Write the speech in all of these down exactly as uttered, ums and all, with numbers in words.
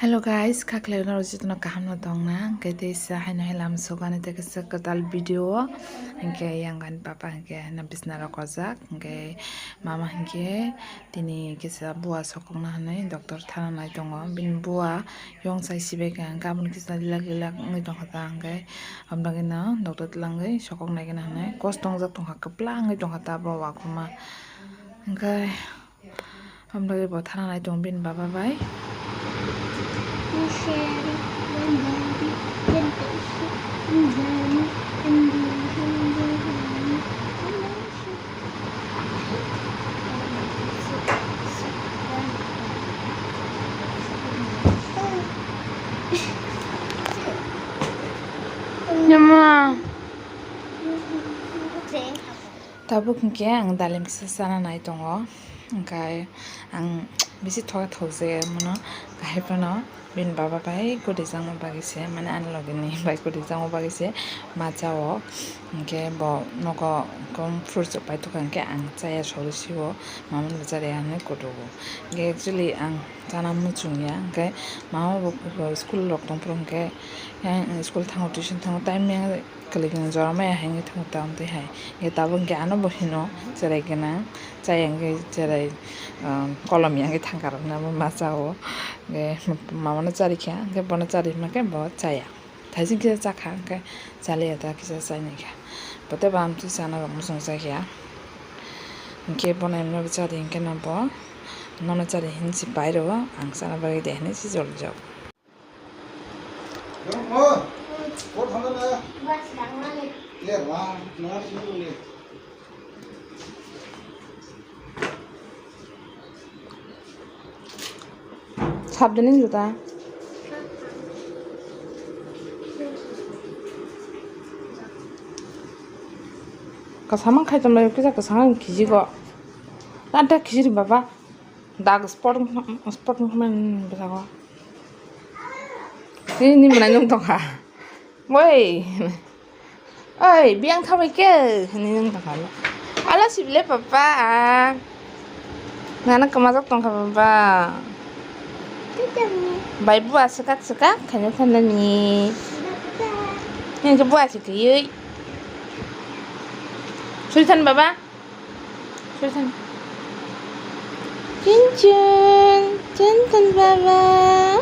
Hello guys, kha khlai rok jotono kaham no tong na? Hwnkhe teisa haino hai lama sokani tei kaisa kwtal video o. Hwnkhe yang ani papa hwnkhe haino bisna rok kojak, hwnkhe mama hwnkhe tini kisa bua sokokna hwnwi doctor thana nai tongo. Bini bua yong sai sibai kha, hwnkhe aboni kisa lilak lilak wngwi tongkha ta, hwnkhe aboni bagwi no doctor twlangwi sokok nai gana hwnwi kos tongjak tongkha, kwplangwi tongkha ta bo uakhukma. Hwnkhe Hamlai bo thana nai tongo bini baba bai. Nyama. Tabuk hwnkhe ang dalim kisa chana nai tongo, hwnkhe ang bisi thoka thokjagwi mano, kahai phano bini baba bai kwtwi changma bagwi se, mane ani logi ni bai kwtwi changma bagwi se ma chao, hwnkhe bo nogo kung fruits rok paithok kha, hwnkhe ang chaya sogwi sio, mama no chari ya hinwi kutugo, hwnkhe actually ang chana muchung ya, hwnkhe mama bo school rok tong phuru hwnkhe yang school thango, tuition thango, time ya. Kwlwng jora maya hai wngwi thango ta, amtwi hai. Hwnkhe tabuk hwnkhe ano bo hino cherai gwnang, chaya hwnkhe cherai, um, kolom ya wngwi thangkha rokna bo ma chao. Hwnkhe mamano chari kha, hwnkhe bono chari hima khe bo chaya. Thaising kisa chakha, hwnkhe chaliya ta kisa chainai kha. Bo tei bo amtwi chana rok muchung chakya. Hwnkhe bono emno bo chari hwnkhe no bo nono chari hinwi se pai rwo, ang chana bagwi de hinwi se joli jago. Sabdini juta. Kasama khai tonglaio, kisa kwchang ang khijigo. Nata khijiri baba. Dag spot, spot wngkha mani bwskango. Nini, nini mwnai nwng tongkha. Oi. Oi, biyang thabai khe, hinwi nwng tongkha. Ala sibile papa. Nana kwmajak tongkha papa. Bai bua swkak swkak khaina thanani. Nini khe bua se kwrwi. Suri than baba. Suri than. Chin chin, chin chin baba.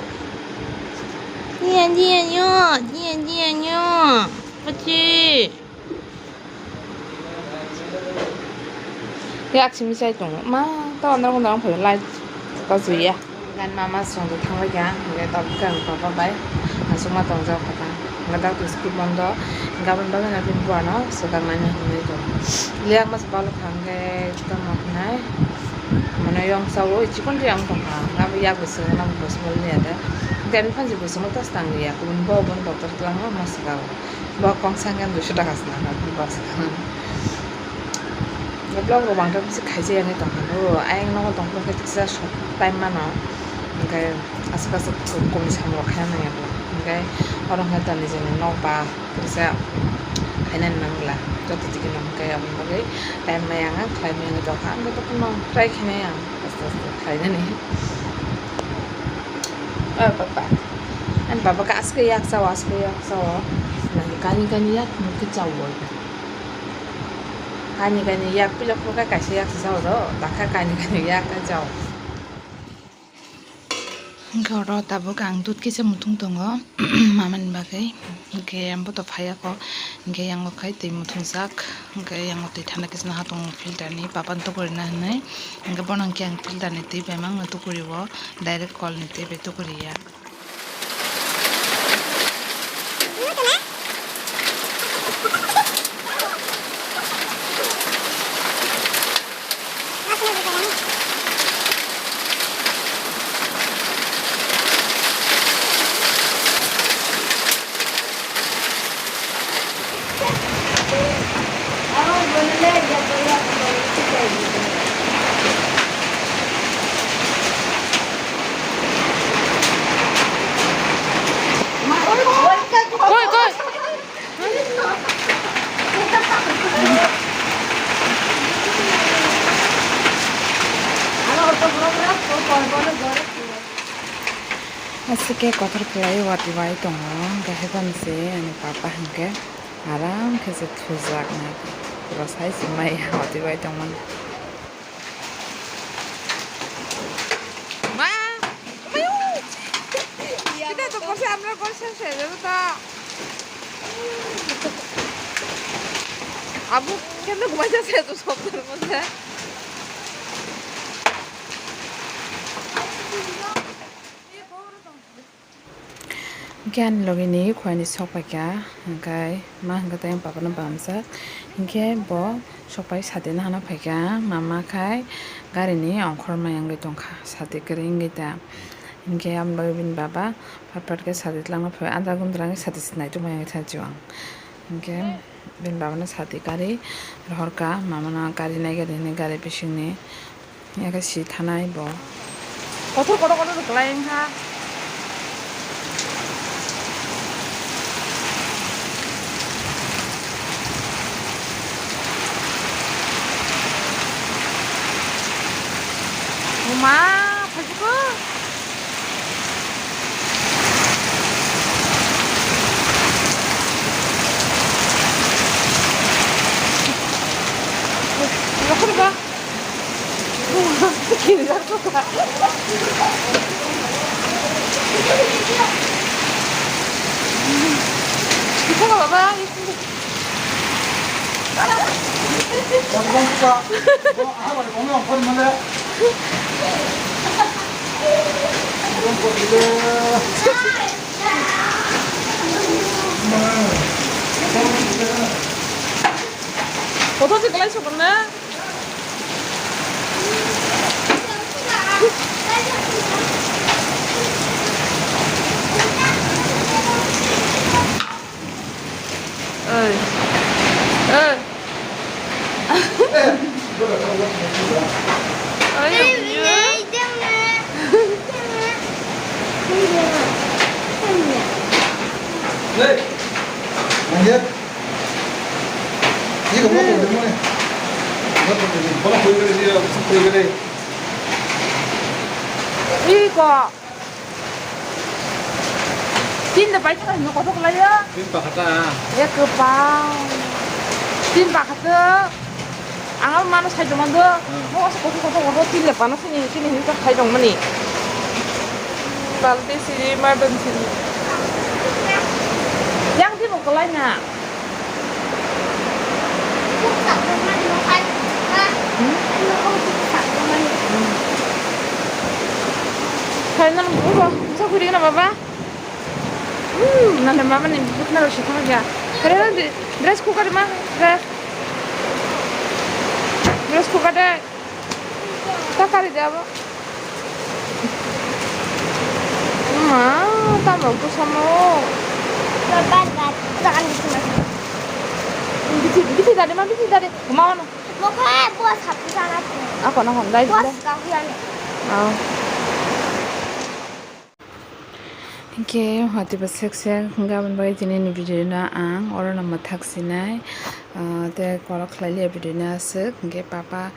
Dia dia yo, dia dia yo. Pachi. Yak simi sai tongo. Ma, ta andar andar ang phai light. Kazuya. Gan mama songdo thangbai kha, hwnkhe tabuk khe ang papa bai aswkma tongjak kha ta. Hwnkhe doctor school bondo, gabon bagwi no bini buano swkang nai hinwi tongo. Liyak masa balo kha hwnkhe tamo hinai, mane yong sao chikon ri ang tongkha, abo yak bo swkang nang bo swkang liya de. Hwnkhe ani phansi bo swkang ta swkang liya, kubun bo bono doctor twlangma ma swkang. Bo kong sangkhe duiso taka se nang kha, bo se kha. Vlog rok bangkhe bisi khaisa yangwi tong kha, bo ayang nogo tong phuru khe kisa short time mano, hwnkhe aswk aswk kumi samung rok khaina nangya bo, hwnkhe oro hwnkhe toni jani nokbar kisa khainani nangla, joto tigi no hwnkhe aboni bagwi time maya wngkha, khlai maya wngwi tong kha, ang joto phano try khainai ang aste aste khlainani. O papa, ani baba khe aswk yak chao, aswk yak chao. Nang kani kani yak mui khe chao bo. Kani kani yak pilok khe kaisa yak se chao do, dakha kani kani yak khe chao. Hwnkhe oro tabuk ang dud kisa muthung tongo, mamani bagwi. Hwnkhe ang boto phaiya kho, hwnkhe yango khai twi muthungjak, hwnkhe yango twi thanda kisa naha tongo filter ni, papa ni tukurina hinwi. Hwnkhe bono hwnkhe ang filter ni twi bai mangno tukuri o, direct kol ni twi bai tukuri ya. Aswk khe kothor khlai watwi bai tongo, hwnkhe haiphano se ani papa hwnkhe aram khe se thujak na, rwsai se maya watwi bai tongmani. Ma, umayu! Kita to porsa amra porsa se jado ta. Abu kendo gumai se to sokter porsa. Hwnkhe ani logi ni khuaini sok paikha, hwnkhe ma hwnkhe tei ang papa no bamjak, hwnkhe bo sok pai sati nahana phaikha, mama khai gari ni ongkhor maya wngwi tongkha, sati kwrwi wngwi ta, hwnkhe aboni bagwi bini baba phat phat khe sati twlangna phai, andra gundra wngwi sati se naitukmaya wngwi thango ang, hwnkhe. Bini baba no sati gari rohorkha, mama no gari nai gari hinwi gari bisingni eke si thanai bo. Kotor kotor kotor kwlai wngkha. Uma, phaikha. Kotor se kwlai sokon na? Oi. Oi. Oi, oi. Iko. Tin da pai thang no kotor lai ya. Tin pakha ta. Ya kwpal. Tin pakha ta. Ang abo mano sai tongmani do. Hmm. Mo asa kotor kotor kotor tin le pana sini sini hin ta sai tongmani. Balti siri, madon siri. Yang di mo kwlai na. Hmm? Final buka, buka kuri na baba. Hmm, nang mama ni bukna ro sithang ya. Kare na di, dress cooker ma, dress. Dress cooker de. Ta kari de abo. Ma, tamo ko samo. Baba, baba, jangan di sini. Biti, biti dade ma, biti dade. Mau no. Mokhe bos hapku sana. Ako na hon dai. Bos kahu ya ne. Ah. Hingke hwatiba sek sek hingke aboni bagwi tini ni video no ang oro no mwthak sinai, ah, tei kolok khlai liya video no aswk hingke papa,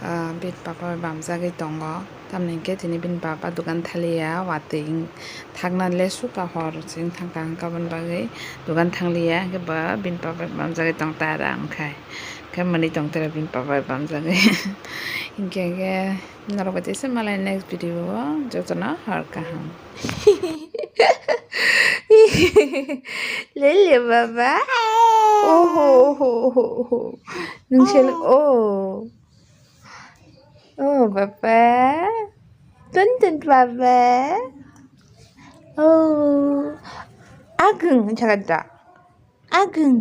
ah, bini papa bai bamjagwi tongo tamni hingke tini bini papa dogan thaliya watwi thakna lesu kahor chwng thangkha hingke aboni bagwi dogan thangliya hingke ba bini papa bai bamjagwi tong ta rang khai hingke mwnwi tong tera bini papa bai bamjagwi hingke hingke. Norok bai teisa malai next video o jotono hor kaham. Lele baba. Oho, oho, oho, oho. Nung sel-, oh. Oh, baba. Tun tun baba. Oh. Ageng jaga da. Ageng.